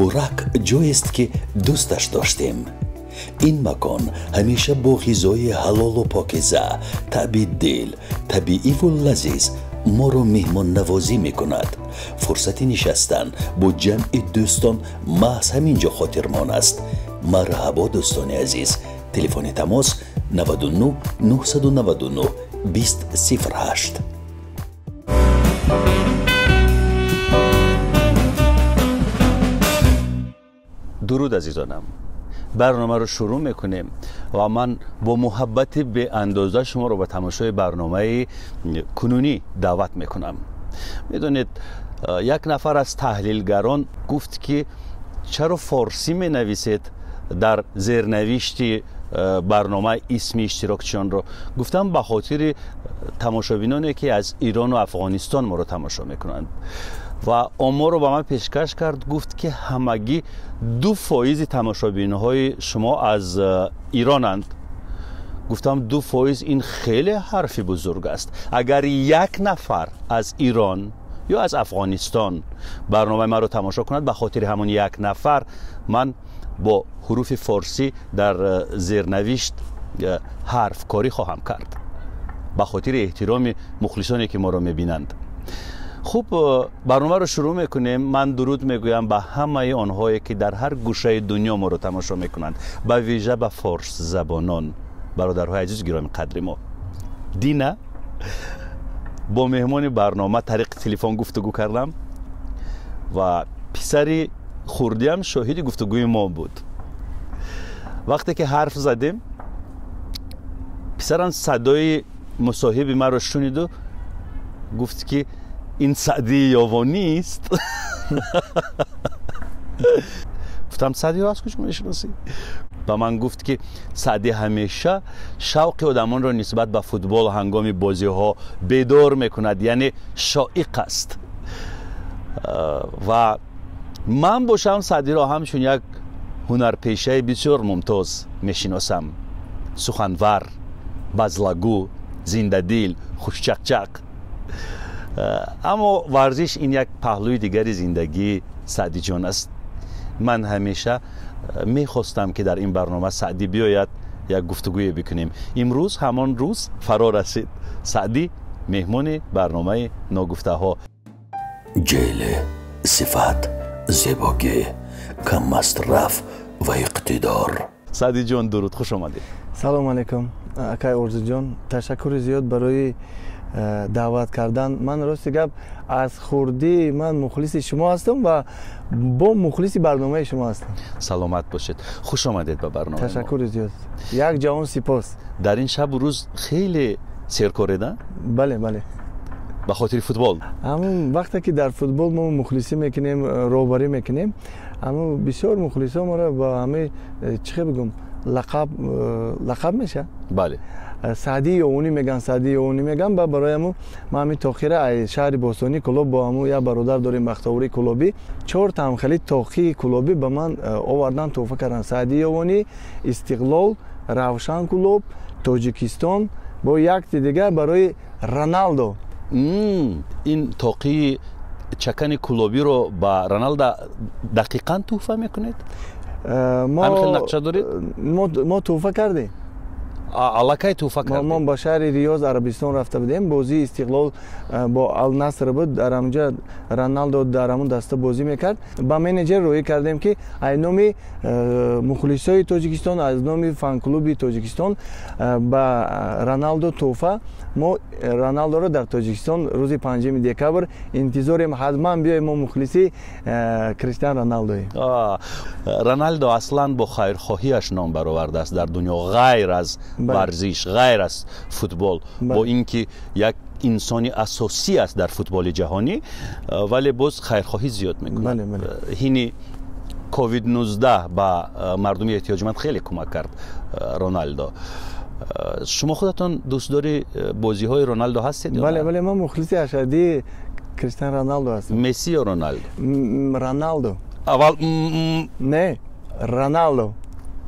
Бурак ҷоест, ки дӯсташ доштем. Ин макон ҳамеша бо ғизои ҳалолу покиза, таъби дил, табииву лазиз моро меҳмоннавозӣ мекунад. Фурсати нишастан бо ҷамъи дӯстон маҳз ҳамин ҷо хотирмон аст. Марҳабо, дӯстони азиз! Телефони тамос 99 999 20 08. Дуруд, азизонам! Барномаро шурӯъ мекунем ва ман бо муҳаббати беандоза шуморо ба тамошои барномаи кунунӣ даъват мекунам. Медонед, як нафар аз таҳлилгарон гуфт, ки чаро форсӣ менависед дар зернавишти барнома исми иштирокчиёнро. Гуфтам, ба хотири тамошобиноне, ки аз Ирону Афғонистон моро тамошо мекунанд. Ва оморро ба ман пешкаш кард, гуфт, ки ҳамагӣ 2 фоизи тамошобинҳои шумо аз Иронанд. Гуфтам, 2 фоиз ин хеле ҳарфи бузург аст. Агар як нафар аз Ирон ё аз Афғонистон барномаи маро тамошо кунад, ба хотири ҳамон як нафар ман бо ҳуруфи форсӣ дар зернавишт ҳарфкорӣ хоҳам кард, ба хотири эҳтироми мухлисоне, ки моро мебинанд. Хуб, барномаро шурӯъ мекунем. Ман дуруд мегӯям ба ҳамаи онҳое, ки дар ҳар гӯшаи дунё моро тамошо мекунанд, ба вижа ба форсзабонон, бародарҳои азиз, гироми қадри мо. Дина бо меҳмони барнома тариқи телефон гуфтугӯ кардам ва писари хурдиам шоҳиди гуфтугӯи мо буд. Вақте ки ҳарф задем, писарам садои мусоҳиби маро шуниду гуфт, ки ин Саъдии Ёвонист. Гуфтам, Саъдиро аз куҷо мешиносӣ? Ба ман гуфт, ки Саъдӣ ҳамеша шавқи одамонро нисбат ба футбол ҳангоми бозиҳо бедор мекунад, яъне шоиқ аст. Ва ман бошам, Саъдиро ҳамчун як ҳунарпешаи бисёр мумтоз мешиносам: суханвар, базлагӯ, зиндадил, хушчақчақ. Аммо варзиш ин як паҳлӯи дигари зиндагии Саъдиҷон аст. Ман ҳамеша мехостам, ки дар ин барнома Саъдӣ биёяд, як гуфтугӯе бикунем. Имрӯз ҳамон рӯз фаро расид. Саъдӣ меҳмони барномаи «Ногуфтаҳо». Ҷеле, сифат, зебогӣ, каммасраф ва иқтидор. Саъдиҷон, дуруд, хуш омадед. Салом алейкум, акай Орзуҷон. Ташаккури зиёд барои даъват кардан. Ман, рости гап, аз хурдӣ ман мухлиси шумо ҳастам ва бо мухлиси барномаи шумо ҳастам. Саломат бошед, хуш омадед ба барнома. Ташаккури зиёд, як ҷаҳон сипос. Дар ин шабу рӯз хеле серкореда. Бале. Ба хотири футбол. Ҳамун вақте ки дар футбол мо мухлисӣ мекунем, роҳбарӣ мекунем, ҳамун бисёр мухлисо моро ба ҳамаи чӣ хел бигӯм, лақаб меша. Бале. Саъдии Ёвонӣ меган, Саъдии Ёвонӣ меган. Ба барои ҳамун ман ҳамин тоқира аз шаҳри бостонӣ Кӯлоб бо ҳамун як бародар дорем, Бахтоварии Кӯлобӣ, чор тамхели тоқии кӯлобӣ ба ман овардан, тӯҳфа кардан: Саъдии Ёвонӣ, Истиқлол, Равшан Кӯлоб, Тоҷикистон, бо якти дигар барои Роналдо. Ин тоқии чакани кӯлобиро ба Роналдо дақиқан тӯҳфа мекунед? Ҳамин хел нақша доред? Мо тӯҳфа кардем. Аллакай тӯҳфа кардед? Мо ба шаҳри Риёз, Арабистон, рафта будем. Бозии Истиқлол бо Алнаср буд. Дар ҳамҷа Роналдо дар ҳамон даста бозӣ мекард. Ба менеҷер роҳӣ кардем, ки аз номи мухлисои Тоҷикистон, аз номи фанклуби Тоҷикистон ба Роналдо тӯҳфа. Мо Роналдоро дар Тоҷикистон рӯзи 5 декабр интизорем, ҳатман биёем. Мо мухлиси Криштиан Роналдоем. Роналдо аслан бо хайрхоҳиаш ном баровардааст дар дунё, ғайр аз варзиш, ғайр аз футбол. Бо ин ки як инсони асосӣ аст дар футболи ҷаҳонӣ, вале боз хайрхоҳӣ зиёд мекунад. Ҳини ковид 19 ба мардуми эҳтиёҷманд хеле кӯмак кард Роналдо. Шумо худатон дӯстдори бозиҳои Роналдо ҳастед? Бале, ман мухлиси ашаддии Криштиан Роналдо ҳастам. Месси ё Роналдо? Роналдо. Аввал. Не, Роналдо.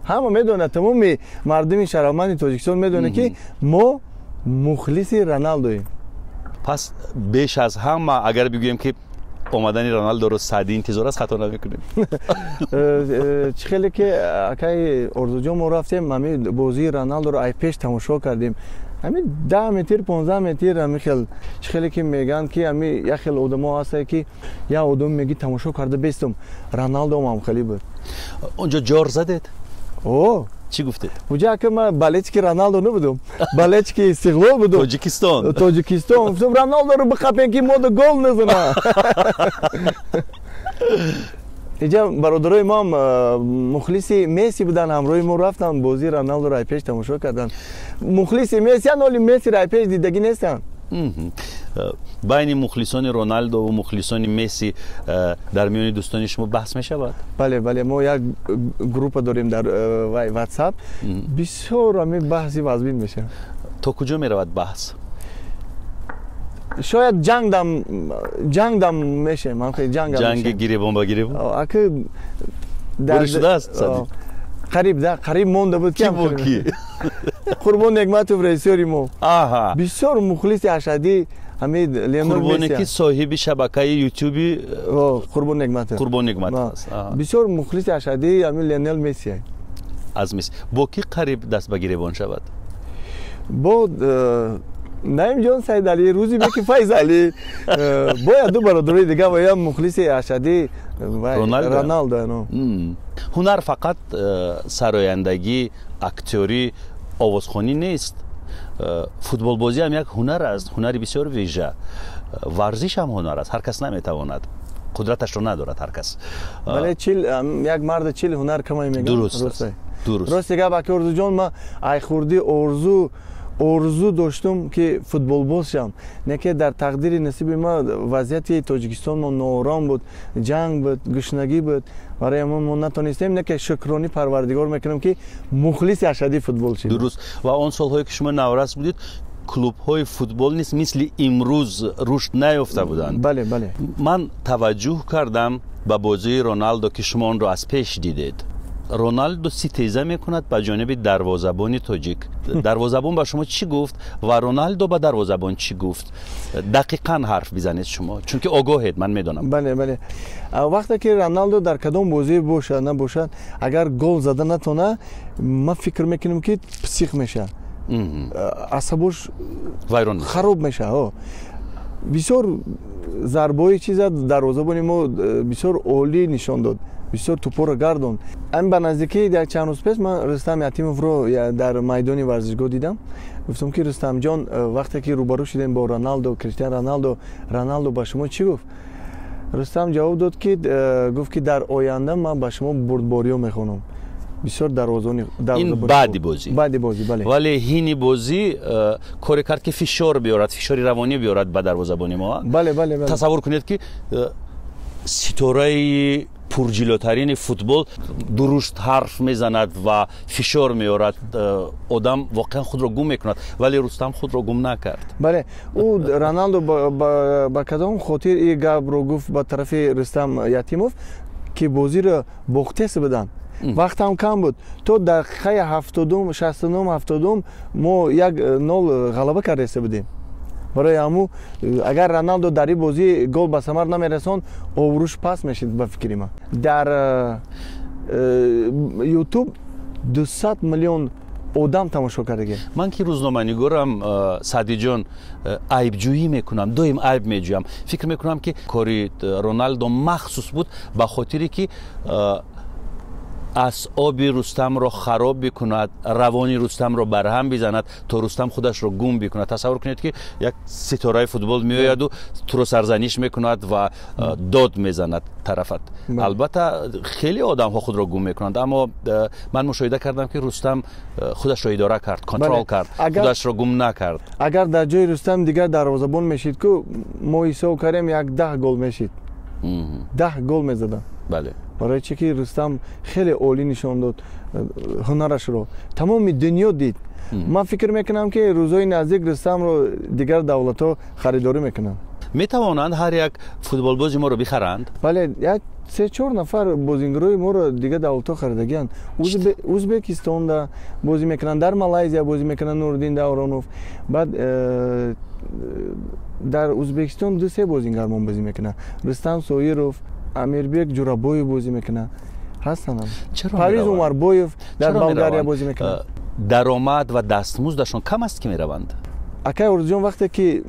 Ҳама медонад, тамоми мардуми шарафманди Тоҷикистон медонад, ки мо мухлиси Роналдоем. Пас беш аз ҳама, агар бигӯем, ки Омадани Роналдоро Саъдӣ интизор аст, хато намекунем. Чӣ хеле ки, акай Орзуҷон, мо рафтем, ҳамин бозии Роналдоро ай пеш тамошо кардем, ҳамин 10 метр, 15 метр, ҳамин хел. Чӣ хеле ки мегӯянд, ки ҳами як хел одамо ҳастае, ки як одам меги тамошо карда бестум, Роналдом ҳам хеле буд. Онҷо ҷор задед? О. Чӣ гуфтед? Уҷа, ака, ман болельщики Роналдо набудум, болельщики Истиқлол будум. Тоҷикистон. Тоҷикистон. Гуфтум, Роналдоро биқапем, ки мода гол назана. Иҷа бародарои моам мухлиси Месси буданд, ҳамроҳи мо рафтанд, бозии Роналдоро ай пеш тамошо карданд. Мухлиси Мессиан, оли Мессиро ай пеш дидагӣ нестанд. Байни мухлисони Роналдо ва мухлисони Месси дар миёни дӯстони шумо баҳс мешавад? Бале, мо як группа дорем дар WhatsApp, бисёр ҳамин баҳси вазмин мешавад. То куҷо меравад баҳс? Шояд ҷангдам мешем. Ҷанги гиребон ба гиребон? Ака. Бури шудааст? Қариб да, қариб монда буд. Ки бо ки? Қурбон Негматов, режиссёри мо, бисёр мухлиси ашаддӣ ҳамин Леонел. Қурбоне, ки соҳиби шабакаи Ютуби. Қурбон Негматов. Қурбон Негматов аст. Бисёр мухлиси ашаддии ҳамин Леонел Месси. Аз Месси бо ки қариб даст ба гиребон шавад? Бо Наимҷон Сайдалӣ, Рӯзибеки Файзалӣ, бояд ду бародарои дига ва я мухлиси ашаддӣ Роналдо. Ҳунар фақат сарояндагӣ, актёрӣ, овозхонӣ нест. Футболбозӣ ҳам як ҳунар аст, ҳунари бисёр вижа. Варзиш ҳам ҳунар аст, ҳар кас наметавонад, қудраташро надорад ҳар кас. Бале, чил як марда 40 ҳунар камай мегӯяд. Дуруст, дуруст. Рости гап, аки Орзуҷон, ман ай хурдӣ орзу доштум, ки футболбоз шавам, не ки дар тақдири насиби ма вазъияти Тоҷикистон мо ноором буд, ҷанг буд, гушнагӣ буд, барои ҳамон мо натонистем. Не ки шукрони Парвардигор мекунам, ки мухлиси ашаддии футбол шидам. Дуруст. Ва он солҳое, ки шумо наврас будед, клубҳои футбол низ мисли имрӯз рушд наёфта буданд. Бале. Ман таваҷҷӯҳ кардам ба бозии Роналдо, ки шумо онро аз пеш дидед. Роналдо ситеза мекунад ба ҷониби дарвозабони тоҷик. Дарвозабон ба шумо чӣ гуфт ва Роналдо ба дарвозабон чӣ гуфт? Дақиқан ҳарф бизанед шумо, чунки огоҳед, ман медонам. Бале, вақте ки Роналдо дар кадом бозие бошад, набошад, агар гол зада натона, ман фикр мекунам, ки псих мешавад, асабош вайрон. Хароб мешавад. Бисёр зарбаҳои чиза дарвозабони мо бисёр олӣ нишон дод, бисёр тӯпоро гардонд. Ами ба наздикӣ, як чанд рӯз пеш, ман Рустам Ятимовро дар майдони варзишгоҳ дидам. Гуфтам, ки Рустамҷон, вақте ки рӯбарӯ шудем бо Роналдо, Криштиан Роналдо, Роналдо ба шумо чӣ гуфт? Рустам ҷавоб дод, ки гуфт, ки дар оянда ман ба шумо бурдбориё мехонам. Бисёр дарвозони Ин баъди бозӣ? Баъди бозӣ, бале. Вале ҳини бозӣ коре кард, ки фишор биёрад, фишори равонӣ биёрад ба дарвозабони мо. Бале. Тасаввур кунед, ки ситораи пурҷилотарини футбол дурушт ҳарф мезанад ва фишор меорад, одам воқеан худро гум мекунад, вале Рустам худро гум накард. Бале, ӯ Роналдо ба кадом хотир и гапро гуфт ба тарафи Рустам Ятимов, ки бозиро бохтест буданд, вақтам кам буд, то дақиқаи 70-ум, 69-ум, 70-ум мо 1-0 ғалаба кардаиста будем. Барои ҳаму, агар Роналдо дар ин бозӣ гол ба самар намерасонд, обрӯш паст мешид, ба фикри ман. Дар Ютуб 200 миллион одам тамошо кардагӣ. Ман ки рӯзноманигорам, Саъдиҷон, айбҷӯӣ мекунам, доим айб меҷӯям. Фикр мекунам, ки кори Роналдо махсус буд ба хотире, ки асоби Рустамро хароб бикунад, равони Рустамро барҳам бизанад, то Рустам худашро гум бикунад. Тасаввур кунед, ки як ситораи футбол меояду туро сарзаниш мекунад ва дод мезанад тарафат. Албатта, хеле одамҳо худро гум мекунанд, аммо ман мушоҳида кардам, ки Рустам худашро идора кард, контрол кард, худашро гум накард. Агар дар ҷои Рустам дигар дарвозабон мешид ку, мо ҳисоб кардем, як 10 гол мешид, 10 гол мезадам. Барои чӣ ки Рустам хеле олӣ нишон дод ҳунарашро, тамоми дунё дид. Ман фикр мекунам, ки рӯзҳои наздик Рустамро дигар давлатҳо харидорӣ мекунанд. Метавонанд ҳар як футболбози моро бихаранд? Бале, як се чор нафар бозингарои моро дигар давлатҳо харидагианд. Узбекистонда бозӣ мекунанд, дар Малайзия бозӣ мекунанд Нуриддин Давронов, баъд Дар Ӯзбекистон 2-3 бозингармон бозӣ мекунад. Рустам Соиров, Амирбек Ҷурабоев бозӣ мекунад. Ҳастанд. Парвиз Умарбоев дар Болгария бозӣ мекунад. Даромад ва дастмуздашон кам аст ки мераванд? Акай Орзуҷон, вақте ки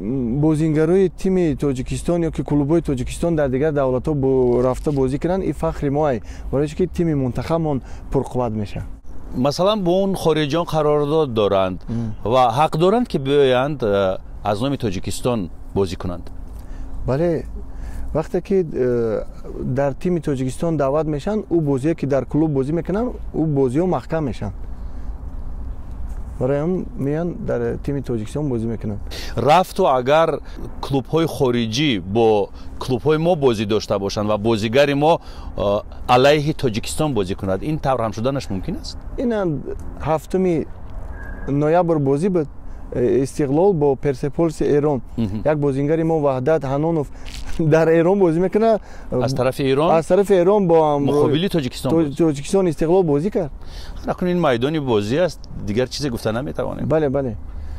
бозингарои тими Тоҷикистон ё ки клубҳои Тоҷикистон дар дигар давлатҳо рафта бозӣ кунанд, ин фахри моай, барои ки тими мунтахабмон пурқувват мешавад. Масалан, бо он хориҷиён қарордод доранд ва ҳақ доранд ки биёянд аз номи Тоҷикистон бозӣ кунанд. Бале, вақте ки дар тими Тоҷикистон даъват мешаванд, ӯ бозие ки дар клуб бозӣ мекунанд, ӯ бозиҳо маҳкам мешаванд. Барои ҳам меянд дар тими Тоҷикистон бозӣ мекунанд. Рафту агар клубҳои хориҷӣ бо клубҳои мо бозӣ дошта бошанд ва бозигари мо алайҳи Тоҷикистон бозӣ кунад, ин тавр ҳам шуданаш мумкин аст? Ин 7 ноябр бозӣ буд Истиқлол бо Персеполиси Эрон. Як бозингари мо Ваҳдат Ҳанонов дар Эрон бозӣ мекунад. Аз тарафи Эрон? Аз тарафи Эрон бо муқобили Тоҷикистон. Тоҷикистон Истиқлол бозӣ кард. Акнун ин майдони бозӣ аст, дигар чизе гуфта наметавонем. Бале, бале.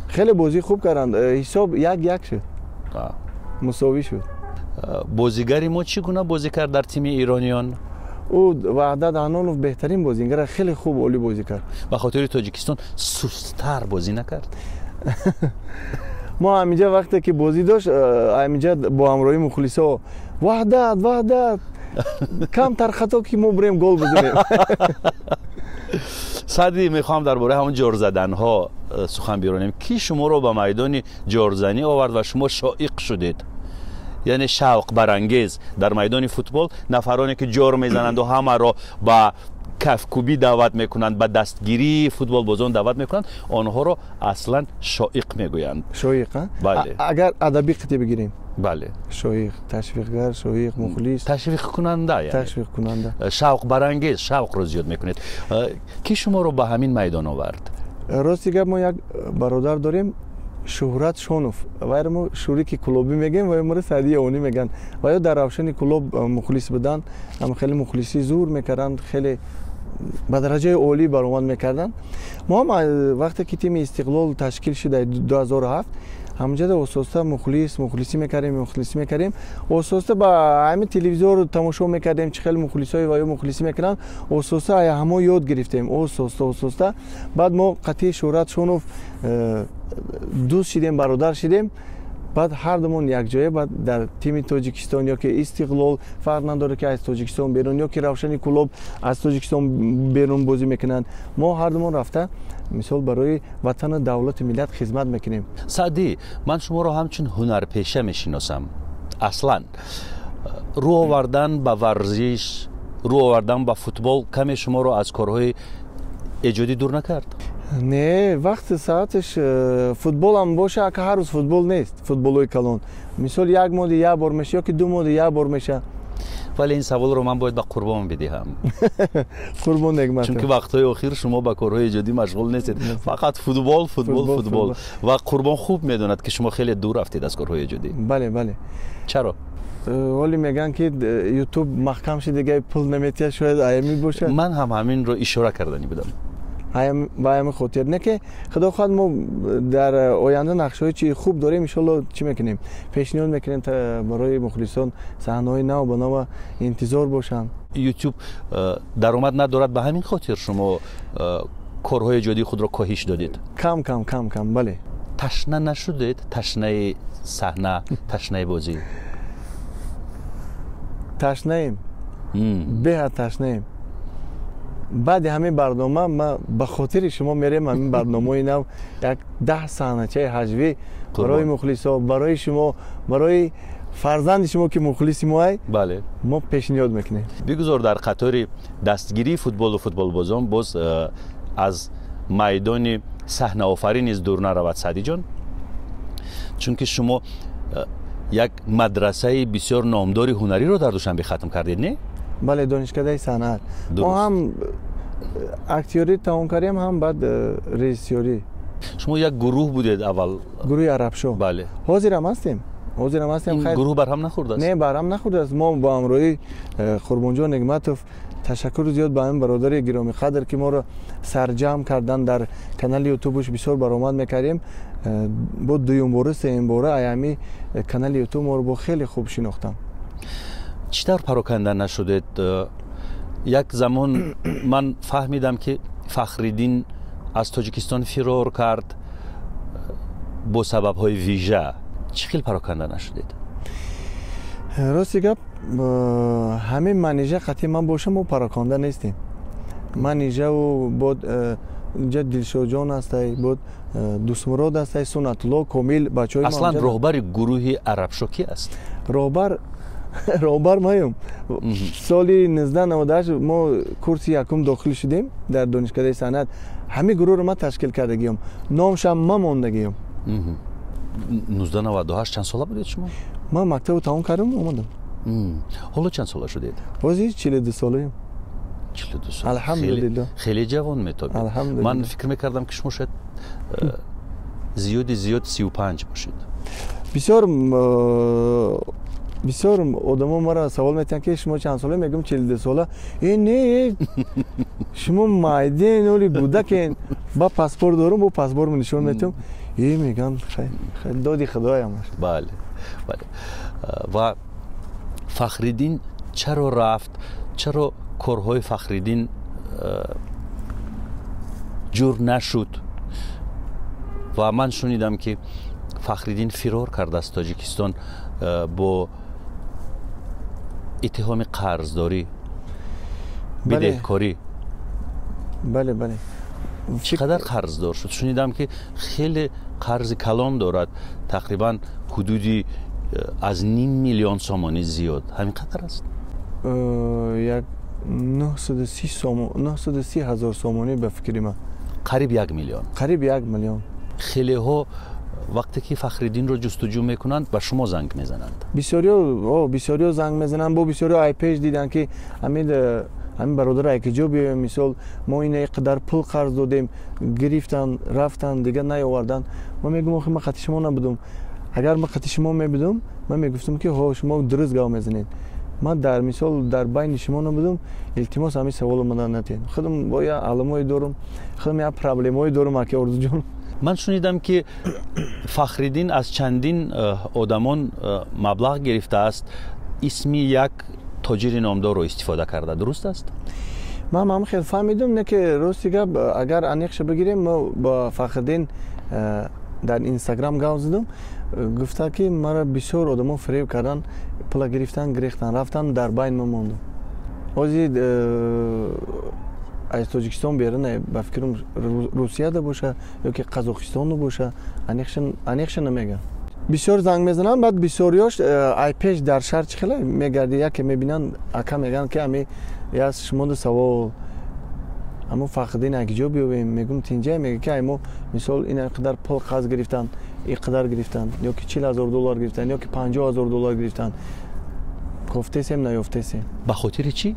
Хеле бозӣ хуб карданд. Ҳисоб 1-1 шуд. Мусовӣ шуд. Бозигари мо чӣ гуна бозӣ кард дар тими эрониён? Ӯ Ваҳдат Ҳанонов беҳтарин бозингар, хеле хуб олӣ бозӣ кард. Ба хотири Тоҷикистон сусттар бозӣ накард? Мо ҳаминҷа вақте ки бозӣ дошт, ҳаминҷа бо ҳамроҳии мухлисо Ваҳдат, Ваҳдат, камтар хато ки мо бурем гол бизанем. Саъдӣ, мехоҳам дар бораи ҳамон ҷорзаданҳо сухан биронем. Ки шуморо ба майдони ҷорзанӣ овард ва шумо шоиқ шудед? Яъне шавқбарангез дар майдони футбол нафароне ки ҷор мезананду ҳамаро ба кафкӯбӣ даъват мекунанд, ба дастгирии футболбозон даъват мекунанд, онҳоро аслан шоиқ мегӯянд. Шоиқ, бале. Агар адабӣ қитъ бигирем. Бале. Шоиқ, ташвиқгар, шоиқ, мухлис. Ташвиқкунанда. Ташвиқкунанда. Шавқбарангез, шавқро зиёд мекунед. Ки шуморо ба ҳамин майдон овард? Рости гап, мо як бародар дорем, Шуҳрат Шонов. Вайро мо шурики клубӣ мегӯем, вай моро Саъдии Онӣ мегӯянд. Вайо дар Равшани клуб мухлис буданд, ҳам хеле мухлисӣ зур мекарданд, хеле ба дараҷаи олӣ баромад мекарданд. Мо ҳам вақте ки тими Истиқлол ташкил шуд дар 2007, ҳамҷода ососта мухлисӣ мекардем. Ососта ба ҳамин телевизор тамошо мекардем, чӣ хеле мухлисҳои ваё мухлисӣ мекарданд. Ососта ҳамо ёд гирифтем, ососта. Баъд мо қатъи Шуҳрат Шонов дӯст шидем, бародар шидем. Баъд ҳардумон якҷоя баъд дар тими Тоҷикистон ё ки Истиқлол, фарқ надорад ки аз Тоҷикистон берун ё ки Равшани клуб аз Тоҷикистон берун бозӣ мекунанд, мо ҳардумон рафта мисол барои ватану давлату миллат хизмат мекунем. Саъдӣ, ман шуморо ҳамчун ҳунарпеша мешиносам. Аслан рӯ овардан ба варзиш, рӯ овардан ба футбол каме шуморо аз корҳои эҷодӣ дур накард? Не, вақти сааташ футболам боша, ака ҳар рӯз футбол нест, футболҳои калон. Мисол як моҳи як бор меша ё ки 2 моҳи як бор меша. Вале ин саволро ман бояд ба Қурбон бидиҳам. Қурбон Неъматов. Чунки вақтҳои охир шумо ба корҳои эҷодӣ машғул нестед. Фақат футбол, футбол, футбол. Ва Қурбон хуб медонад ки шумо хеле дур рафтед аз корҳои эҷодӣ. Бале, бале. Чаро? Ҳоле мегӯянд ки Ютуб маҳкам шуд, дига пул наметиҳад, шояд аями бошад. Ман ҳам ҳаминро ишора карданӣ будам. Ба ҳамин хотир не ки худо хоҳад мо дар оянда нақшаҳои чи хуб дорем, иншоалло чӣ мекунем, пешниҳод мекунем барои мухлисон саҳнаҳои нав ба нав интизор бошанд. Ютуб даромад надорад, ба ҳамин хотир шумо корҳои эҷодии худро коҳиш додед? Кам кам кам кам, бале. Ташна нашудед? Ташнаи саҳна, ташнаи бозӣ? Ташнаем, беҳад ташнаем. Баъди ҳамин барнома ма ба хотири шумо мерем ҳамин барномаи нав, як 10 саҳначаи ҳаҷвӣ барои мухлисо, барои шумо, барои фарзанди шумо ки мухлиси моай, бале, мо пешниҳод мекунем. Бигузор дар қатори дастгирии футболу футболбозон боз аз майдони саҳнаофарӣ низ дур наравад, Саъдиҷон, чунки шумо як мадрасаи бисёр номдори ҳунариро дар Душанбе хатм кардед, не? Бале, донишкадаи санъат. Мо ҳам актёрӣ тамом кардем, ҳам баъд режиссёрӣ. Шумо як гурӯҳ будед аввал? Гурӯҳи Арабшо. Бале. Ҳозирам ҳастем. Ҳозирам ҳастем. Гурӯҳ барҳам нахӯрдааст? Не, барҳам нахӯрдааст. Мо бо ҳамроҳии Қурбонҷон Неъматов Ташаккури зиёд ба ҳамин бародари гиромиқадр, ки моро сарҷамъ кардан дар канали ютубаш бисёр баромад мекардем. Бо дуюмбора, сеюмбора аями канали ютуб моро бо хеле хуб шинохтам. Чӣ тавр пароканда нашудед? Як замон ман фаҳмидам, ки Фахриддин аз Тоҷикистон фирор кард бо сабабҳои вижа. Чӣ хел пароканда нашудед? Рости гап, ҳамин манижа қатъи ман бошам, мо пароканда нестем. Манижаву бод инҷа Дилшодҷон ҳастай, бод Дустмурод ҳастай, Сунатулло, Комил, бачаҳои. Аслан роҳбари гурӯҳи Арабшо ки аст? Роҳбар маем. Соли 1998 мо курси якум дохил шудем дар Донишкадаи санъат. Ҳамин гурӯҳро ман ташкил кардагиём, номшам ман мондагиём. 1998 чанд сола будед шумо? Ман мактабро тамом кардам, омадам. Ҳоло чанд сола шудед? Ҳозир 42 солаем. 42 сол. Алҳамдулилло. Хеле ҷавон метобед. Ман фикр мекардам, ки шумо шояд зиёди зиёд 35 бошед. Бисёр бисёр одамо мара савол метиҳанд, ки шумо чанд сола? Мегӯм, 42 сола. Э, не, шумо майден, оли кӯдакен. Ба паспорт дорум, бо паспортмо нишон метиҳам. Э, мегӯянд, доди худоямаш. Бале. Ва Фахриддин чаро рафт? Чаро корҳои Фахриддин ҷур нашуд? Ва ман шунидам, ки Фахриддин фирор кард аз Тоҷикистон бо иттиҳоми қарздорӣ, бидеҳкорӣ. Бале. Чӣ қадар қарздор шуд? Шунидам, ки хеле қарзи калон дорад, тақрибан ҳудуди аз ним миллион сомонӣ зиёд. Ҳамин қадар аст? Як 930 ҳазор сомонӣ, ба фикри ман. Қариб 1 миллион. Қариб 1 миллион. Хелеҳо вақте ки Фахриддинро ҷустуҷӯ мекунанд, ба шумо занг мезананд. Бисёриё занг мезананд. Бо бисёриё ай пеш диданд, ки ҳамин бародар айкиҷо биёем. Мисол, мо ина қадар пул қарз додем, гирифтан, рафтан, дигар наёвардан. Ма мегӯм, охи, ман қати шумо набудум. Агар ман қати шумо мебудум, ман мегуфтам, ки ҳо, шумо дуруст гап мезанед. Ман дар мисол дар байни шумо набудум. Илтимос, ҳамин саволо мана натиҳед. Худам бо я аламое дорум, худам як проблемое дорум, аки Орзуҷон. Ман шунидам, ки Фахриддин аз чандин одамон маблағ гирифтааст, исми як тоҷири номдорро истифода карда. Дуруст аст? Ман ҳам хел фаҳмидум, не ки рости гап, агар аниқша бигирем, мо ба Фахриддин дар Инстаграм гап задум. Гуфта, ки мара бисёр одамо фиреб кардан, пула гирифтан, гирехтан, рафтан, дар байн ма мондум. Ҳозир аз Тоҷикистон берун, ба фикрам, Русияда боша ё ки Қазоқистону боша, аниқша намегам. Бисёр занг мезананд. Баъд бисёриёш ай пеш дар шаҳр чӣ хела мегарди, яке мебинанд, ака, мегӯянд, ки ами яс шумода савол, амо Фахриддин акиҷо биёбем? Мегӯм, тинҷа. Мега, ки ай мо, мисол, ин қадар пул қарз гирифтанд, ин қадар гирифтанд, ё ки 40 ҳазор доллар гирифтанд, ё ки 50 ҳазор доллар гирифтанд, кофтесем, наёфтесем. Ба хотири чӣ?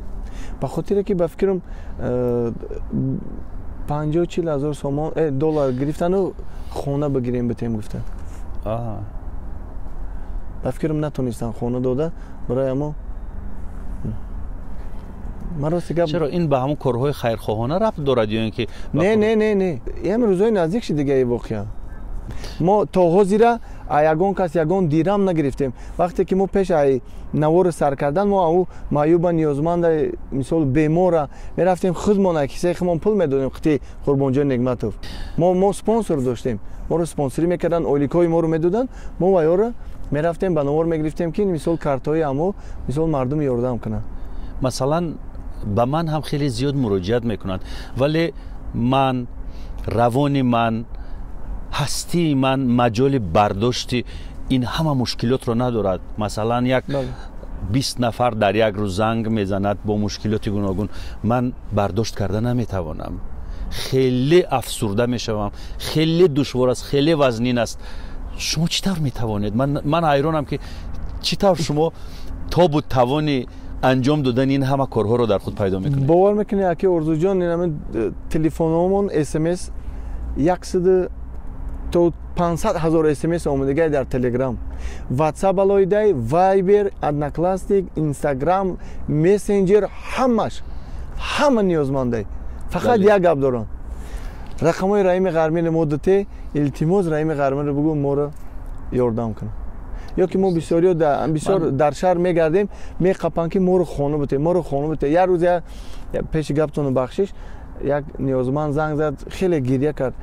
Ба хотире ки, ба фикрам, 50-40 ҳазор сомон доллар гирифтану хона бигирем, битем гуфта. Ба фикрам, натонистанд хона дода барои амо. Ман рости гап. Чаро, ин ба ҳамон корҳои хайрхоҳона рабт дорад ё ин ки? Не, не, не, не, ям рӯзҳои наздик ши дига воқеа. Мо то ҳозира ягон кас ягон дирам нагирифтем. Вақте ки мо пеш ай наворо сар кардан, мо ау маъюба, ниёзманда, мисол, бемора мерафтем, худмон ай кисаи худмон пул медодем. Қити Қурбонҷон Негматов мо спонсор доштем, моро спонсорӣ мекарданд, ойликҳои моро медоданд. Мо вайёро мерафтем, ба навор мегирифтем, ки мисол картҳои амо, мисол, мардум ёрдам кунанд. Масалан, ба ман ҳам хеле зиёд муроҷиат мекунанд, вале ман равони ман, ҳастии ман маҷоли бардошти ин ҳама мушкилотро надорад. Масалан, як 20 нафар дар як рӯз занг мезанад бо мушкилоти гуногун, ман бардошт карда наметавонам, хеле афсурда мешавам, хеле душвор аст, хеле вазнин аст. Шумо чӣ тавр метавонед? Ман ҳайронам, ки чӣ тавр шумо тобу тавони анҷом додани ин ҳама корҳоро дар худ пайдо мекунед. Бовар мекунед, аки Орзуҷон, инами телефонҳомон смс яксаду то 500 ҳазор смс омадагай дар Телеграм, Ватсап алоҳидай, Вайбер, Одноклассник, Инстаграм, мессенҷер, ҳамаш. Ҳама ниёзмандай. Фақат як гап дорам. Рақамҳои Раҳими Ғармиро мо додте, илтимос Раҳими Ғармиро бугӯ моро ёрдам кунад. Ё ки мо бисёриё бисёр дар шаҳр мегардем, меқапанд ки моро хона бите, моро хона бите. Як рӯз пеши гаптону бахшиш як ниёзманд занг зад, хеле гирья кард.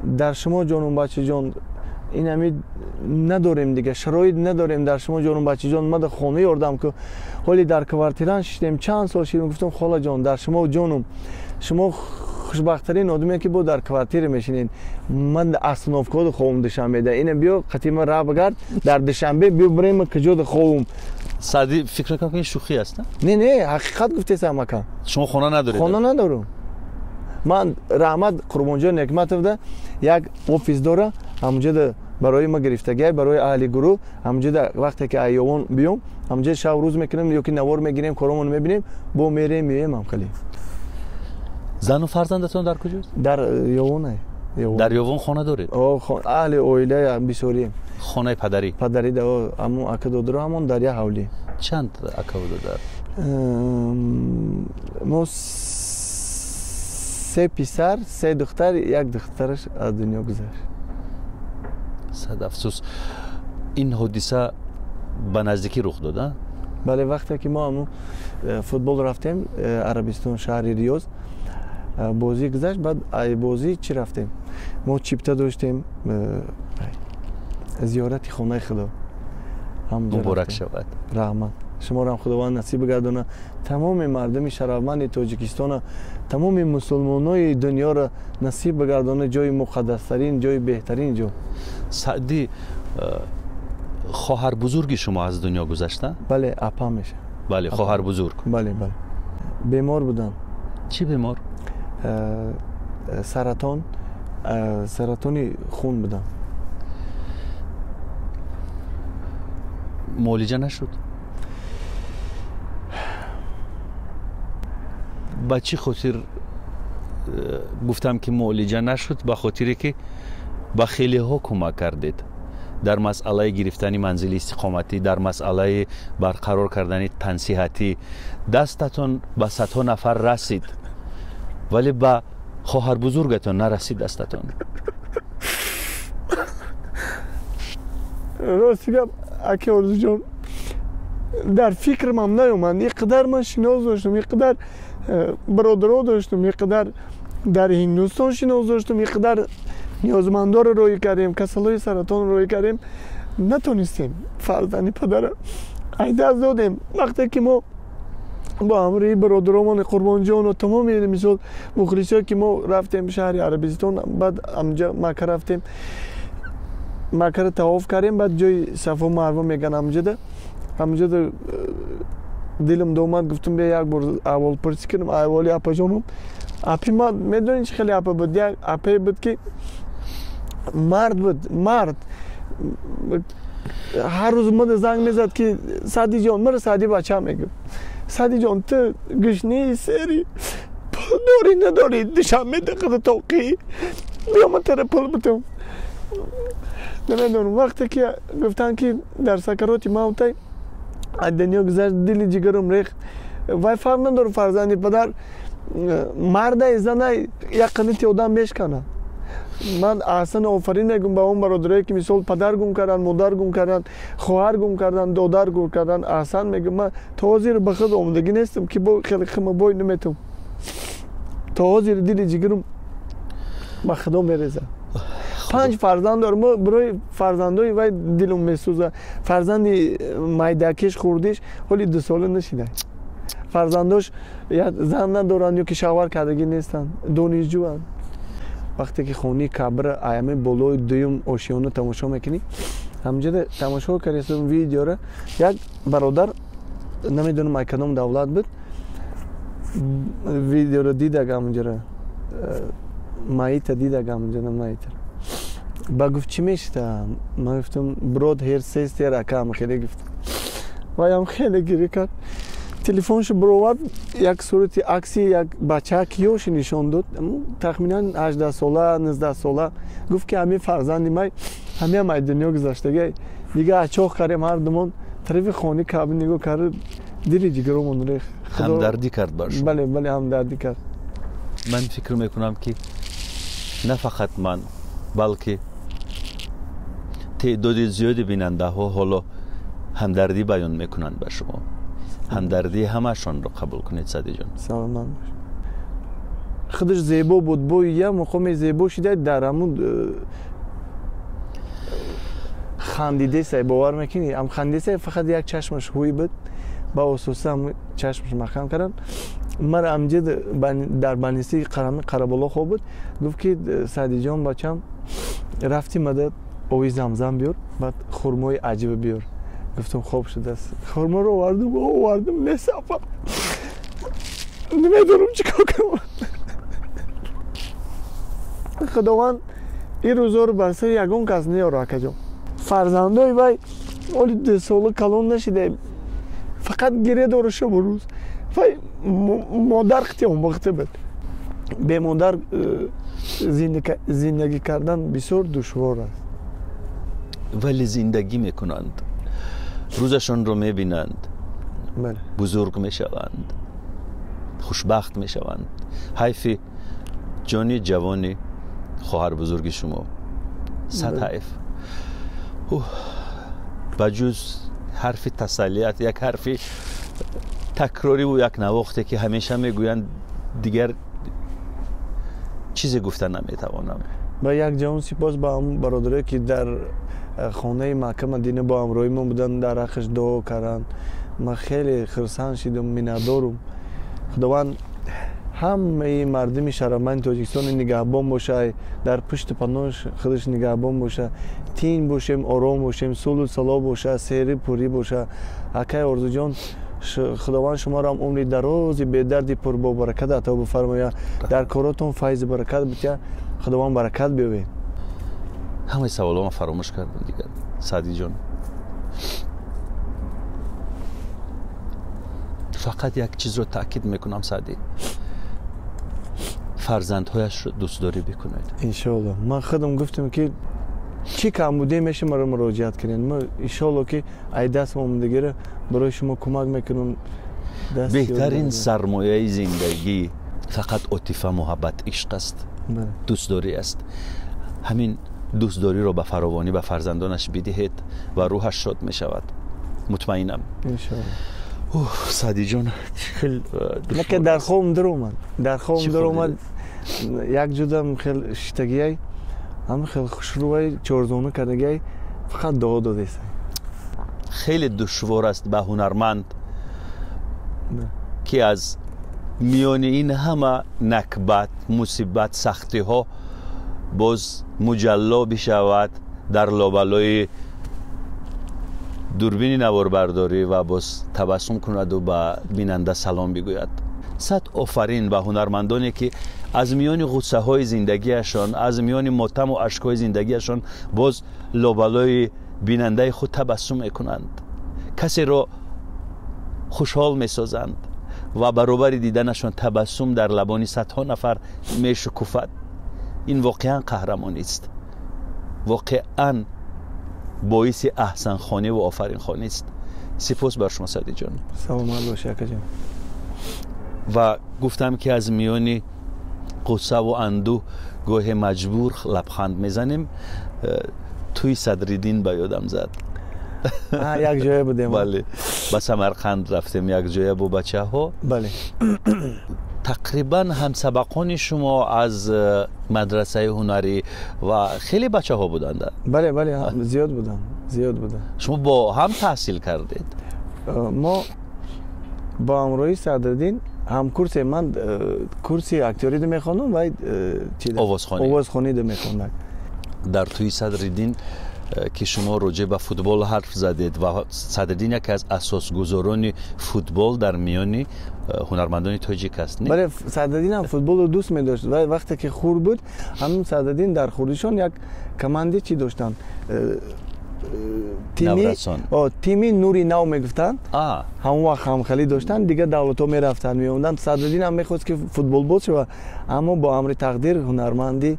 Дар шумо ҷонум бачаҷон, ин ҳами надорем дига, шароит надорем, дар шумо ҷонум бачаҷон, ма дар хона ёрдам ку. Ҳоли дар квартиран шиштем, чанд сол шидем, гуфтам холаҷон, дар шумо ҷонум, шумо хушбахттарин одаме ки бо дар квартира мешинед. Ман остановкаҳо ховум Душанбеда. Ина биё қатима ра багард дар Душанбе, биё бирем куҷода ховум. Саъдӣ, фикр мекунам ки ин шӯхӣ аст, на? Не, не, ҳақиқат гуфтесам ака. Шумо хона надоред? Хона надорам. Ман раҳмат Қурбонҷон Некматовда як офис дора, ҳамунҷода барои ма гирифтагиай, барои аҳли гурӯҳ, ҳамунҷода вақте ки айёвон биём, ҳамунҷода шаб рӯз мекунем ё ки навор мегирем, коромонро мебинем, бо мерем меоем ҳам хеле. Зану фарзандатон дар куҷост? Дар Ёвон. Дар Ёвон хона доред? Аҳли оила бисёрием. Хонаи падарӣ? Падарӣ, ҳамон ака додаро ҳамон дар як ҳавлӣ. Чанд акаву додар? Мо 3 писар, 3 духтар, як духтараш аз дунё гузашт. Сад афсӯс. Ин ҳодиса ба наздикӣ рух дод, а? Бале, вақте ки мо ҳамон футбол рафтем, Арабистон, шаҳри Риёз, бозӣ гузашт, баъд ай бозӣ чӣ рафтем? Мо чипта доштем, зиёрати хонаи Худо. Муборак шавад. Раҳмат. Шуморо ҳам Худованд насиб гардона. Тамоми мардуми шарафманди Тоҷикистона, тамоми мусулмонои дунёро насиб бигардона, ҷои муқаддастарин, ҷои беҳтарин ҷо. Саъдӣ, хоҳар бузурги шумо аз дунё гузашта? Бале, апа мешавад. Бале, хоҳар бузург. Бале, бале. Бемор будам. Чӣ бемор? Саратон, саратони хун будам. Муолиҷа нашуд? Ба чӣ хотир гуфтам ки муолиҷа нашуд? Ба хотире ки ба хелеҳо кӯмак кардед дар масъалаи гирифтани манзили истиқоматӣ, дар масъалаи барқарор кардани тансиҳатӣ. Дастатон ба садҳо нафар расид, вале ба хоҳар бузургатон нарасид дастатон. Рости гап, аки Орзуҷон, дар фикрмам наёмад. Ин қадар ман шинос доштам, ин қадар бародаро доштам, ин қадар дар Ҳиндустон шинос доштам, ин қадар ниёзмандоро роҳӣ кардем, касалҳои саратонро роҳӣ кардем, натонистем фарзанди падара ай даст додем. Вақте ки мо бо ҳамроҳи бародаромон Қурбонҷону тамоми мисол мухлисое ки мо рафтем шаҳри Арабистон, баъд амҷа Макка рафтем, Маккаро тавоф кардем, баъд ҷои Сафо Марво меган ҳамҷода дилам домад, гуфтам бия як бор аҳволпурсӣ кунам аҳволи апаҷонам. Апи ман медонӣ чӣ хеле апа буд? Як апае буд ки мард буд, мард. Ҳар рӯз мада занг мезад ки Саъдиҷон, мара Саъди бача мегуфт, Саъдиҷон, ту гушнии сери, пул дорӣ надорӣ, Душанбе дақида тоқӣ, биё ман тара пул битам. Намедонам, вақте ки гуфтанд ки дар сакароти мавтай аз дунё гузашт, дили ҷигарам рехт. Вай фарқ надорад, фарзанди падар мардай занай, як қанити одам мешканад. Ман аҳсан офарин мегӯм ба он бародарое ки мисол падар гум карданд, модар гум карданд, хоҳар гум карданд, додар гум карданд. Аҳсан мегӯм, ман то ҳозир ба худ омодагӣ нестам ки бо хеле химабой наметавам. То ҳозир дили ҷигарам ба Худо мерезад. 5 фарзанд дорам, барои фарзандои вай дилам месӯзад. Фарзанди майдакиш хурдиш ҳоли 2 сола нашида. Фарзандош зан надоранд ё ки шавҳар кардагӣ нестанд, донишҷӯанд. Вақте ки хонаи Каъбаро аями болои дуюм ошиёна тамошо мекунӣ, ҳамҷода тамошо кардем видеоро, як бародар, намедонам ай кадом давлат буд, видеоро дидаг ҳамҷоро, маита дидаг ҳамҷода маита. Ба гуфт чӣ мешита? Ман гуфтам брод ҳер сестер акам хеле гуфт. Ваям хеле гирӣ кард. Телефоншо баровард, як сурати акси як бача киёши нишон дод, тахминан 18 сола, 19 сола. Гуфт ки ҳамин фарзанди май, ҳамиам ай дунё гузаштагай. Дига ачоқ кардем ҳар думон, тарафи хонаи Каъба нигоҳ кард, Дили ҷигаромон рехт. Ҳамдардӣ кард бар шумо? Бале, бале, ҳамдардӣ кард. Ман фикр мекунам, ки на фақат ман, балки теъдоди зиёди бинандаҳо ҳоло ҳамдардӣ баён мекунанд ба шумо. Ҳамдардии ҳамаашонро қабул кунед, Саъдиҷон. Саломат бош. Худаш зебо буд, бо я муқоми зебо шида дар ҳамун хандидесай, бовар мекунӣ, ам хандидесай, фақат як чашмаш ҳуй буд, ба ососа ҳам чашмаш маҳкам кардам. Мара амҷид дар банисии Қараболо хоб буд, гуфт ки Саъдиҷон, бачам, рафти мадад ови замзам биёр, баъд хурмои аҷиба биёр. Гуфтам, хоб шудааст. Хурморо овардум, овардум, несапа, намедонам чӣ кор кунам. Худованд ин рӯзоро бар сари ягон кас неёра, акаҷон. Фарзандои вай оли 2 сола калон нашида, фақат гиря дора шабу рӯз. Вай модар қити омӯхта буд. Бемодар зиндагӣ кардан бисёр душвор аст. Вале зиндагӣ мекунанд, рӯзашонро мебинанд, бузург мешаванд, хушбахт мешаванд. Ҳайфи ҷони ҷавони хоҳар бузурги шумо, сад ҳайф. Ба ҷуз ҳарфи тасаллият, як ҳарфи такрориву як навохте, ки ҳамеша мегӯянд, дигар чизе гуфта наметавонам. Ба як ҷавон сипос ба ҳамон бародарое, ки дар хонаи Макка Мадина бо ҳамроҳи мо буданд, дар ҳаққаш дуо карданд. Ман хеле хурсанд шидам, миннатдорум. Худованд ҳамаи мардуми шарафманди Тоҷикистон нигаҳбон боша, дар пушту паноҳ худаш нигаҳбон боша. Тинҷ бошем, ором бошем, сулҳу салоҳ боша, сери пурӣ боша. Акай Орзуҷон, Худованд шуморо умри дарози бедарди пурбобаракат ато бифармояд, дар коротон файзи баракат битя, Худованд баракат биёвед. Ҳамаи саволома фаромӯш кардам дигар, Саъдиҷон. Фақат як чизро таъкид мекунам, Саъдӣ: фарзандҳояшро дӯстдорӣ бикунед. Иншоалло. Ман худам гуфтам, ки чӣ камбудие меша, маро муроҷиат кунед, ма иншоалло, ки ай даст омадагиро барои шумо кӯмак мекунам. Беҳтарин сармояи зиндагӣ фақат отифа, муҳаббат, ишқ аст, дӯстдорӣ аст. Ҳамин дӯстдориро ба фаровонӣ ба фарзандонаш бидиҳед ва рӯҳаш шод мешавад, мутмаинам. Саъдиҷон, хел Дар хобам даромад, дар хобам даромад, як ҷудам хел шиштагиай, ҳам хел хушрӯвай, чорзону кардагиай, фақат дуо додеса. Хеле душвор аст ба ҳунарманд, ки аз миёни ин ҳама накбат, мусибат, сахтиҳо боз муҷалло бишавад дар лобалои дурбини наворбардорӣ ва боз табассум кунаду ба бинанда салом бигӯяд. Сад офарин ба ҳунармандоне, ки аз миёни ғуссаҳои зиндагиашон, аз миёни мотаму ашкҳои зиндагиашон боз лобалои бинандаи худ табассум мекунанд, касеро хушҳол месозанд ва баробари диданашон табассум дар лабони садҳо нафар мешукуфад. Ин воқеан қаҳрамонист, воқеан боиси аҳсанхонӣ ва офаринхонист. Сипос бар шумо, Саъдиҷон. Саломат бошӣ, акаҷон. Ва гуфтам, ки аз миёни ғуссаву андӯҳ гоҳе маҷбур лабханд мезанем. Тӯи Садриддин ба ёдам зад. Як ҷоя будем. Бале, ба Самарқанд рафтем якҷоя бо бачаҳо. Тақрибан ҳамсабақони шумо аз мадрасаи ҳунарӣ ва хеле бачаҳо буданд. Бале, зиёд буданд, зиёд буданд. Шумо бо ҳам таҳсил кардед? Мо бо ҳамроҳи Садриддин ҳамкурсе. Ман курси актёрида мехондам, вай овозхонӣ. Овозхонида мехондак. Дар тӯи Садриддин, ки шумо роҷеъ ба футбол ҳарф задед, ва Садриддин яке аз асосгузорони футбол дар миёни ҳунармандони тоҷик аст. Бале, Садриддин ҳам футболро дӯст медошт ва вақте ки хурд буд, ҳамин Садриддин дар хурдишон як команди чӣ доштанд, тими Нури Нав мегуфтанд. Ҳамон вақт ҳамхалӣ доштанд, дигар давлатҳо мерафтанд, меомаданд. Садриддин ҳам мехост, ки футболбоз шавад, аммо бо амри тақдир ҳунарманди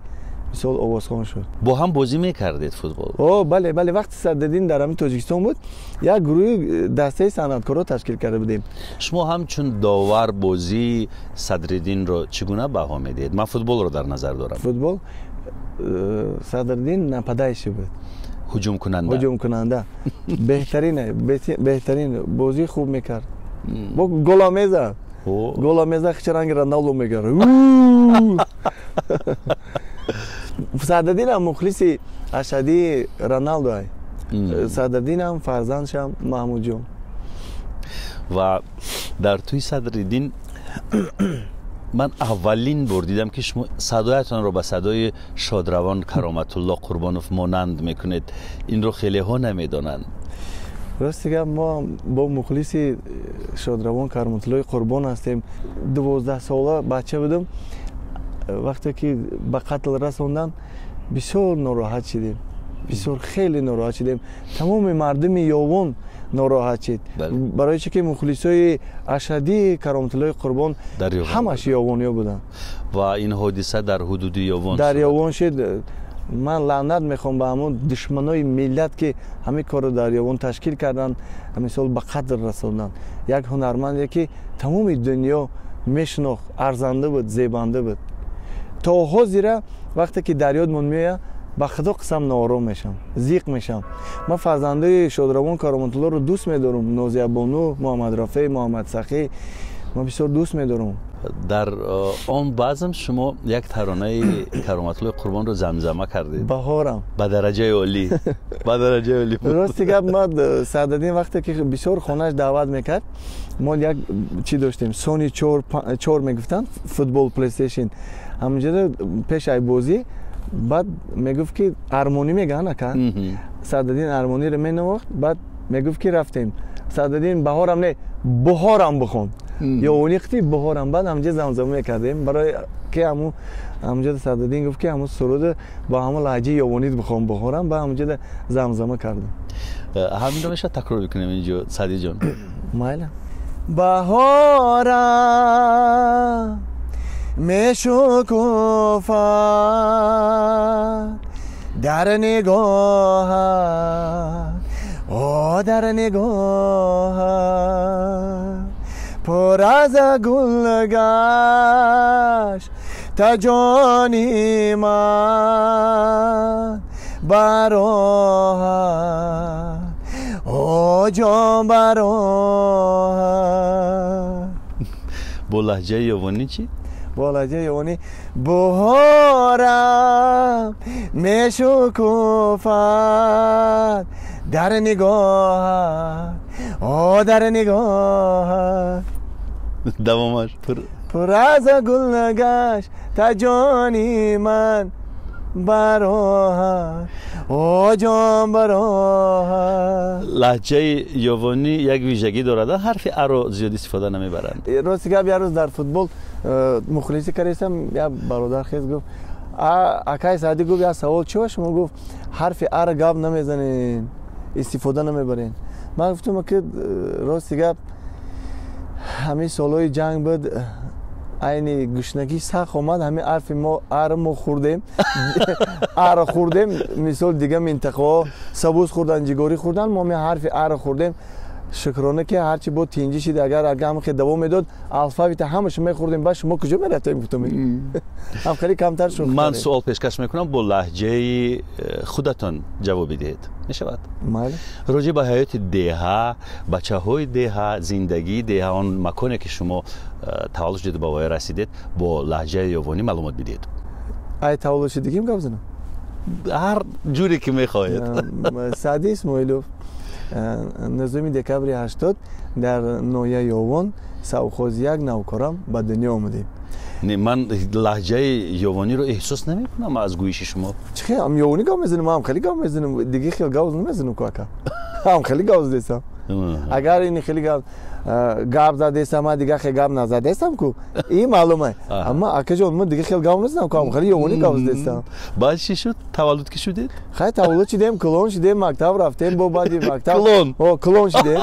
Мисол овозхон шуд. Бо ҳам бозӣ мекардед футбол? О, бале, бале. Вақти Садриддин дар ҳамин Тоҷикистон буд, як гурӯҳи дастаи санъаткорро ташкил карда будем. Шумо ҳамчун довар бозии Садриддинро чӣ гуна баҳо медиҳед? Ман футболро дар назар дорам. Футбол Садриддин нападающий буд. Ҳуҷумкунанда. Ҳуҷумкунанда. Беҳтарин, беҳтарин бозӣ хуб мекард. Бо гола мезад. Гола мезад, хича ранги Роналдо мекард. Садриддинам мухлиси ашадии Роналдо ай. Садриддинам фарзандшам Маҳмудҷон. Ва дар тӯи Садриддин ман аввалин бор дидам, ки шумо садоятонро ба садои шодравон Кароматулло Қурбонов монанд мекунед. Инро хелеҳо намедонанд. Рости гап, мо бо мухлиси шодравон Кароматуллои Қурбон ҳастем. 12 сола бача будам. Вақте ки ба қатл расонданд, бисёр нороҳат шидем. Бисёр хеле нороҳат шидем. Тамоми мардуми Ёвон нороҳат шид. Барои чӣ ки мухлисои ашадии Кароматуллои Қурбон ҳамаш ёвониё буданд. Ва ин ҳодиса дар ҳудуди Ёвон дар Ёвон шид. Ман лаънат мехоҳам ба ҳамон душманои миллат, ки ҳамин корро дар Ёвон ташкил карданд, мисол ба қатл расонданд. Як ҳунарманде, ки тамоми дунё мешинохт, арзанда буд, зебанда буд. То ҳозира вақте ки дар ёдмон меояд, ба худо қисам ноором мешавам, зиқ мешавам. Ман фарзандаи шодравон Кароматуллоро дӯст медорам. Нозиябону, Муҳаммадрафеъ, Муҳаммадсахӣ, ман бисёр дӯст медорам. Дар он базм шумо як таронаи Кароматуллои Қурбонро замзама кардед. Баҳорам. Ба дараҷаи олӣ. Ба дараҷаи олӣ. Рости гап, ман Садриддин вақте ки бисёр хонааш даъват мекард, мо як чӣ доштем, Сони 4 мегуфтанд, футбол PlayStation. Ҳаминҷода пеш ай бозӣ баъд мегуфт, ки армонӣ мегӯянд, ака. Садриддин армониро менавохт, баъд мегуфт, ки рафтем. Садриддин баҳорам не, буҳорам бихон. Ёвонӣ қити буҳорам. Баъд ҳаминҷа замзама мекардем, барои ки ҳамун ҳаминҷода Садриддин гуфт, ки ҳамун суруд бо ҳамун лаҳҷаи ёвонит бихон буҳорам. Баъд ҳаминҷода замзама кардем. Ҳаминро мешавад такрор бикунем инҷо, Саъдиҷон? Майла. Баҳорам мешукуфад дар нигоҳат, о дар нигоҳат, пур аз гулгашт та ҷони ман бароҳад, о ҷон бароҳад. Бо лаҳҷаи ёвонӣ чӣ? Бо лаҳҷаи ёвонӣ: буҳорам мешукуфад дар нигоҳат, о дар нигоҳат. Давомаш. Пур аз гулгашт та ҷони ман бароҳад, о ҷон бароҳад. Лаҳҷаи ёвонӣ як вижагӣ дорад, ҳарфи аро зиёд истифода намебаранд. Рости гап, як рӯз дар футбол мухлисӣ кардастам, як бародар хез гуфт: акай Саъдӣ, гуфт, як савол, чӣ шумо, гуфт, ҳарфи ара гап намезанед, истифода намебаред? Ман гуфтам, ки рости гап, ҳамин солҳои ҷанг буд, айни гушнагӣ сахт омад, ҳамин ҳарфи мо ар мо хӯрдем, ара хӯрдем. Мисол, дига минтақаҳо сабуз хӯрдан, ҷигорӣ хӯрдан, мо ҳамин ҳарфи ара хӯрдем. Шукрона, ки ҳарчи бо тинҷӣ шид. Агар ҳам давом медод, алфавита ҳамаша мехӯрдем, баъд шумо куҷо мерафтем, гуфтам. Ҳам хеле камтар шух. Ман суол пешкаш мекунам, бо лаҳҷаи худатон ҷавоб бидиҳед, мешавад? Майли. Роҷеъ ба ҳаёти деҳа, бачаҳои деҳа, зиндагии деҳа, он маконе, ки шумо таваллуд шудед, ба воя расидед, бо лаҳҷаи ёвонӣ маълумот бидиҳед. Ай таваллуд шудагим гап занам? Ҳар ҷуре ки мехоҳед. Саъди Исмоилов, 9 декабри 80 дар ноҳияи Ёвон, совхози 1, Навкорам ба дунё омадем. Не, ман лаҳҷаи ёвониро эҳсос намекунам аз гӯиши шумо. Чӣ хел ам ёвонӣ гап мезанем, ам хеле гап мезанем, диги хел гап намезанем ку, ака. Ам хеле гап задесам. Агар ин хеле гап задесам, ман дига хел гап назадесам ку, ин маълума. Аммо акаҷон, ман дига хел гап назадам ку, ам хеле ёвонӣ гап задесам. Баъд чӣ шуд? Таваллуд ки шудед? Хай, таваллуд шудем, клон шудем, мактаб рафтем, бо баъди мактаб Клон? О, клон шудем.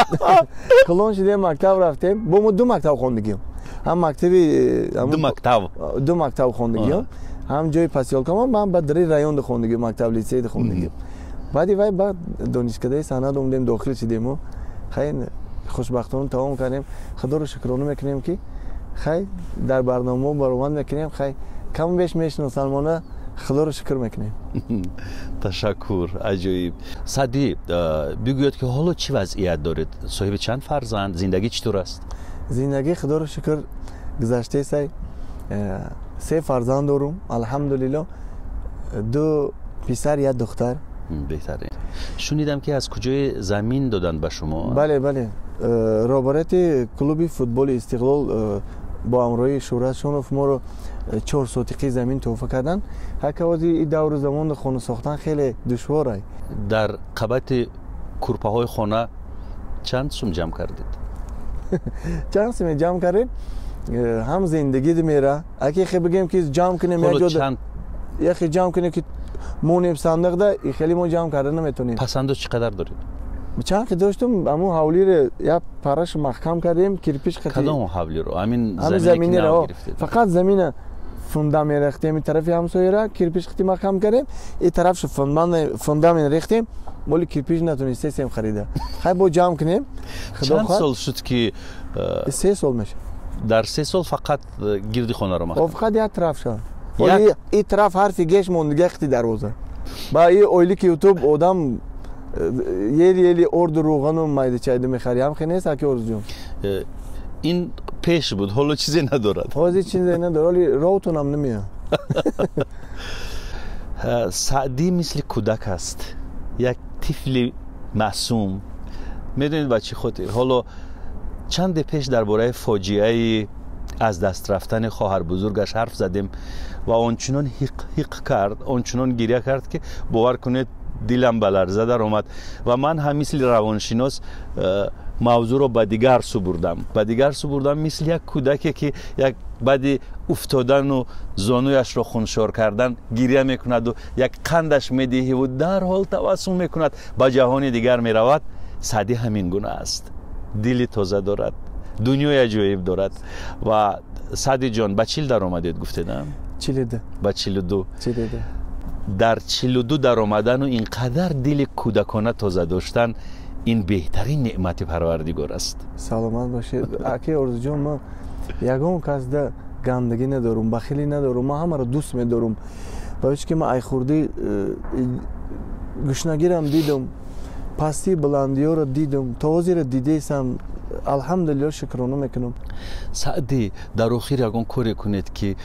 Клон шудем, мактаб рафтем. Бо мо ду мактаб хондагим. Ҳам мактаби Ду мактаб. Ду мактаб хондагиам. Ҳам ҷои посёлка ман ба дари район хондагӣ, мактаб литсей хондагӣ. Баъди вай ба донишкадаи санъат омадем, дохил шидему хай хушбахтона тамом кардем. Худоро шукрона мекунем, ки хай дар барномаҳо баромад мекунем, хай каму беш мешиносанд мона, худоро шукр мекунем. Ташаккур, аҷоиб. Саъдӣ, бигӯед, ки ҳоло чӣ вазъият доред? Соҳиби чанд фарзанд? Зиндагӣ чӣ тур аст? Зиндагӣ, худоро шукр, гузаштесай. Се фарзанд дорум, алҳамдулилло, ду писар, як духтар. Беҳтарин. Шунидам, ки аз куҷои замин доданд ба шумо? Бале, роҳбарияти клуби футболи Истиқлол бо ҳамроҳии Шӯҳрат Шонов моро 4 сотиқи замин тӯҳфа карданд. Ҳакавози и давру замон хона сохтан хеле душвор. Дар қабати курпаҳои хона чанд сум ҷамъ кардед? Чанд суме ҷамъ кардем, ҳам зиндагӣ мера. Аки хе бигем, ки ҷамъ кунем, яхе ҷамъ кунем, ки монем сандиқда, хеле мо ҷамъ карда наметонем. Пасандоз чӣ қадар доред? Чанд ки доштум, ҳамун ҳавлиро як параш маҳкам кардем, кирпич. Кадом ҳавлиро? Ҳамин заминиро. Фақат замина фундамент рехтем, и тарафи ҳамсояра кирпич қити маҳкам кардем, и тарафшо фундамент рехтем. Моли кирпич натонистесем харида. Хай, бо ҷамъ кунем. Чанд сол шуд, ки? 3 сол мешавад. Дар 3 сол фақат гирди хонаро маҳкам? Фақат як тарафша. И тараф ҳарфи геш мондига, қити дарвоза. Ба и ойлики Ютуб одам ели ели орду, рӯғану майда чайда мехари. Ҳам хе нест, аки Орзуҷон? Ин пеш буд, ҳоло чизе надорад. Ҳозир чизе надорад, ҳоли ровтонам намеяд. Саъдӣ мисли кӯдак аст, як тифли маъсум. Медонед, ба чӣ хотир? Ҳоло чанде пеш дар бораи фоҷиаи аз даст рафтани хоҳарбузургаш ҳарф задем ва ончунон ҳиқ ҳиқ кард, ончунон гиря кард, ки бовар кунед, дилам ба ларза даромад ва ман ҳам мисли равоншинос мавзӯъро ба дигар сӯ бурдам. Мисли як кӯдаке, ки як баъди уфтодану зонуяшро хуншор кардан гиря мекунаду як қандаш медиҳиву дарҳол табассум мекунад, ба ҷаҳони дигар меравад. Саъдӣ ҳамин гуна аст, дили тоза дорад, дунёи аҷоиб дорад. Ва Саъдиҷон, ба 40 даромадед, гуфтедам? 42. Ба 42. Дар 42 даромадану ин қадар дили кӯдакона тоза доштан, ин беҳтарин неъмати Парвардигор аст. Саломат бошед, аки Орзуҷон. Ма ягон касда гандагӣ надорум, бахилӣ надорум, ман ҳамаро дӯст медорум, барои ки ман айхурдӣ гушнагирам дидум, пастии баландиёро дидум, то ҳозира дидесам, алҳамдулилло, шукрона мекунам. Саъдӣ, дар охир ягон коре кунед, ки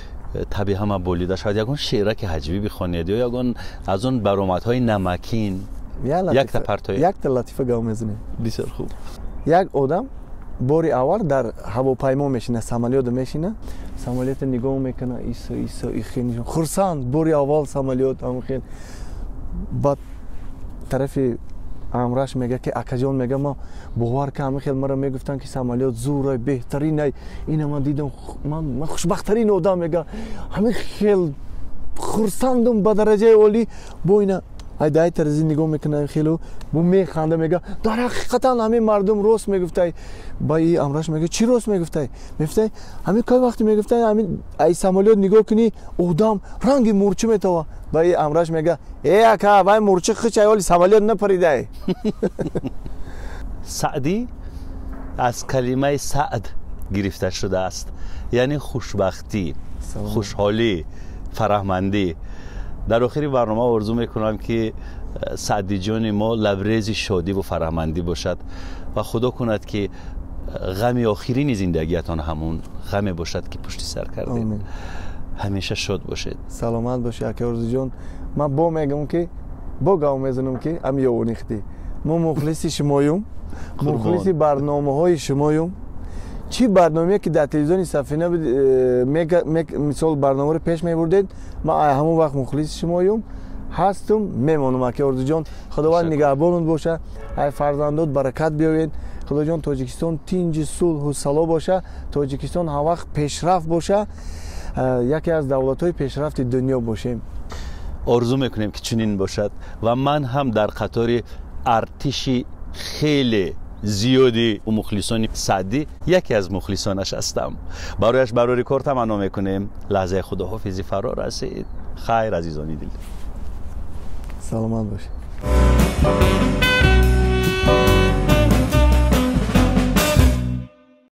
таби ҳама болида шавад. Ягон шеъраки ҳаҷвӣ бихонед ё ягон аз он баромадҳои намакин якта партоя. Якта латифа гав мезанем. Бисёр хуб. Як одам бори аввал дар ҳавопаймо мешина, самолёта мешина, самолёта нигоҳ мекуна, исо исо ихел хурсанд, бори аввал самолёт ҳамхел. Баъд тарафи амраш мега, ки акаҷон, мега, ма бовар ка, ҳамин хел мара мегуфтанд, ки самолёт зурай, беҳтаринай, ина ман дидам, ман хушбахттарин одам, мега, ҳамин хел хурсандум ба дараҷаи олӣ. Бо ина айдаи тарази нигоҳ мекунам, хелу бо механда, мега, дар ҳақиқатан ҳамин мардум рост мегуфтай. Ба и амраш мега, чӣ рост мегуфтай? Мегуфтай, ҳамин кай вақте мегуфтай, ҳамин ай самолёт нигоҳ кунӣ, одам ранги мурчӣ метава. Ба и амраш мега, э ака, вай мурчи хичай, оли самолёт напаридай. Саъдӣ аз калимаи саъд гирифта шудааст, яъне хушбахтӣ, хушҳолӣ, фараҳмандӣ. Дар охири барнома орзу мекунам, ки Саъдиҷони мо лабрези шодиву фараҳмандӣ бошад ва худо кунад, ки ғами охирини зиндагиятон ҳамун ғаме бошад, ки пушти сар кардед. Ҳамеша шод бошед. Саломат бошед, ака Орзуҷон. Ман бо мегӯм, ки бо гав мезанам, ки ам ёвонихтӣ, мо мухлиси шумоюм, мухлиси барномаҳои шумоюм. Чӣ барномае ки дар телевизиони Сафина мисол барномаро пеш мебурдед, ман ҳамон вақт мухлиси шумоюм, ҳастум, мемонам. Ака Орзуҷон, Худованд нигаҳбонут боша, ай фарзандот баракат биёвед. Худоҷон, Тоҷикистон тинҷи, сулҳу сало боша, Тоҷикистон ҳамвақт пешрафт боша, яке аз давлатҳои пешрафти дунё бошем. Орзу мекунем, ки чунин бошад ва ман ҳам дар қатори артиши хеле зиёди мухлисони Саъдӣ, яке аз мухлисонаш ҳастам. Барояш барори кор таманно мекунем. Лаҳзаи худоҳофизӣ фаро расид. Хайр, азизони дил. Саломат бошед.